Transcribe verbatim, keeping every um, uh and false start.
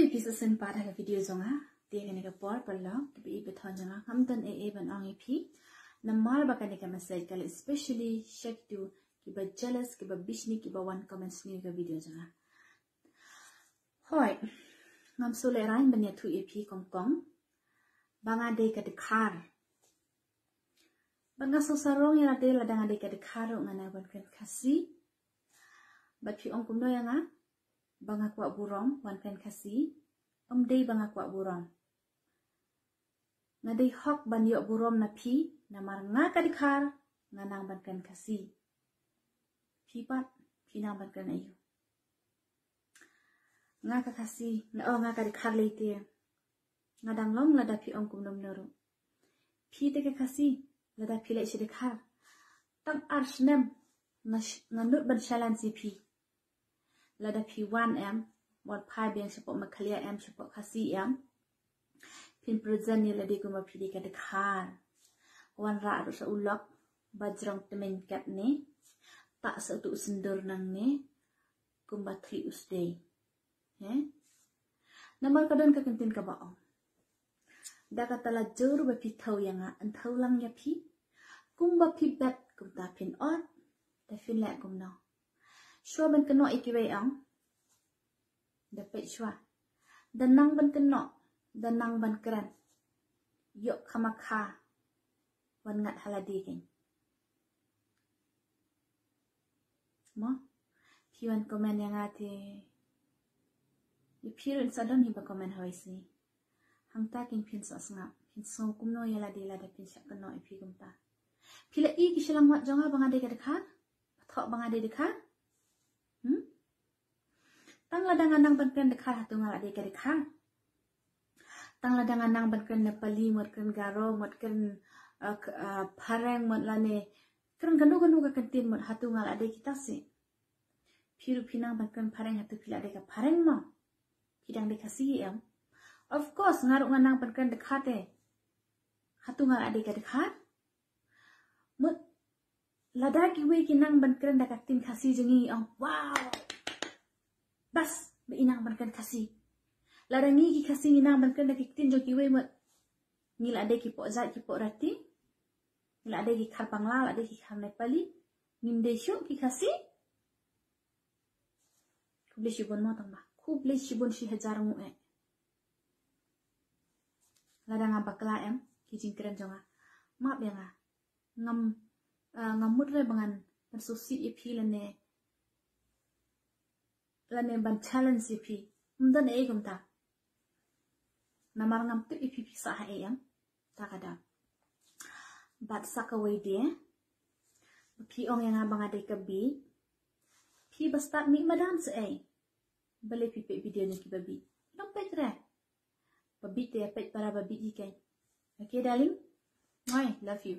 Phi sa sngewbha ha ka video jong nga. Te kane ka por paralok, kiba ïeit ba thon jong nga, ngam don ei ei ban ong ïa phi. Namar ba kane ka message ka leit specially sha kito kiba jealous, kiba bishni, kiba wan comment sniew ïa ka video jong nga. Hooid, ngam sngewlehraiñ ban ïathuh ïa phi kong kong ba nga dei ka dkhar. Bad nga sngewsarong ïa lade lada nga dei ka dkhar ruh nga nang ban kren Khasi. Bad phi ong kumno ïa nga ba nga kwah burom wan kren Khasi? Ym dei ba nga kwah burom. Nga dei hok ban ïoh burom na phi, namar nga ka dkhar, nga nang ban kren Khasi. Phi pat, phi nang ban kren aïu? Nga ka Khasi, nga, oh, nga ka dkhar lei te. Nga dang long lada phi ong kumno kumno ruh. Phi te ka Khasi, lada phi leit sha dkhar, tang ar snem nga sh-, nga nud ban challenge ïa phi. Lada phi wan em, wat phai biang shapoh Meghalaya em, shapoh Khasi em, phin present ïa lade kumba phi dei ka dkhar. Wanrah ruh sa u lok ba jrong tymmen katne, tah sa utu u sindur nangne, kumba thli u sdei. He? Namar ka don ka kyntien kaba ong, da kata la jur ba phi thew ïa nga, yn thew lang ïa phi. Kumba phi bet kumta phin ot, da phin leh kumno? Shuwa ban kynnoh ïa kiwei ong, da peit shuwa. Da nang ban kynnoh, da nang ban kren. Ïoh khamkha wan ngat ha lade kein. Mo? Phi wan comment ïa nga te, ïa phi ruh yn sa don hi ba comment ha wei sngi. Hangta kein phin sa sngap, phin sngew kumno ïa lade lada phin shah kynnoh ïa phi kumta. Phi la i ki shyllangmat jong nga ba nga dei ka dkhar? Ba thoh ba nga dei dkhar? Hmm? Tang lada nga nang ban kren dkhar, hato nga la dei ka dkhar? Tang lada nga nang ban kren Nepali, mut kren Garo, mut kren, uh, k-, uh, Phareng, mut lane kren kano kano ka kyntien, mut hato nga la dei kita seh? Phi ruh phi nang ban kren Phareng, hato phi la dei ka Phareng mo? Phi dang dei Khasi em? Of course, nga ruh nga nang ban kren dkhar te, hato nga la dei ka dkhar? Mut lada kiwei ki nang ban kren da ka ktien Khasi jong ngi, ong, wow, bas ba i nang ban kren Khasi. Lada ngi ki Khasi ngi nang ban kren da ki ktien jong kiwei, mut ngi la dei ki poh jait ki poh rati, ngi la dei ki khar Bangla, la dei ki khar Nepali, ngim dei shuh ki Khasi. Khublei shibun mo tang ba, khublei shibun shi hajar nguh eh. Lada nga bakla em ki jingkren jong nga, map ïa nga. Ngam, uh, ngam mut re ba ngan pynsngewsih ïa phi lane, lane ban challenge ïa phi. Ym don ei kumta. Namar ngam tip ïa phi phi sah ha ei em. Ta ka dang. Bad sa kawei de, ba phi ong ïa nga ba nga dei ka bieit, phi ba stad mih madan sa ei. Balei phi peit video jong ki ba bieit? Dang peit re. Ba bieit te ïa peit para ba bieit hi kein. Okay darling. Mwah, love you.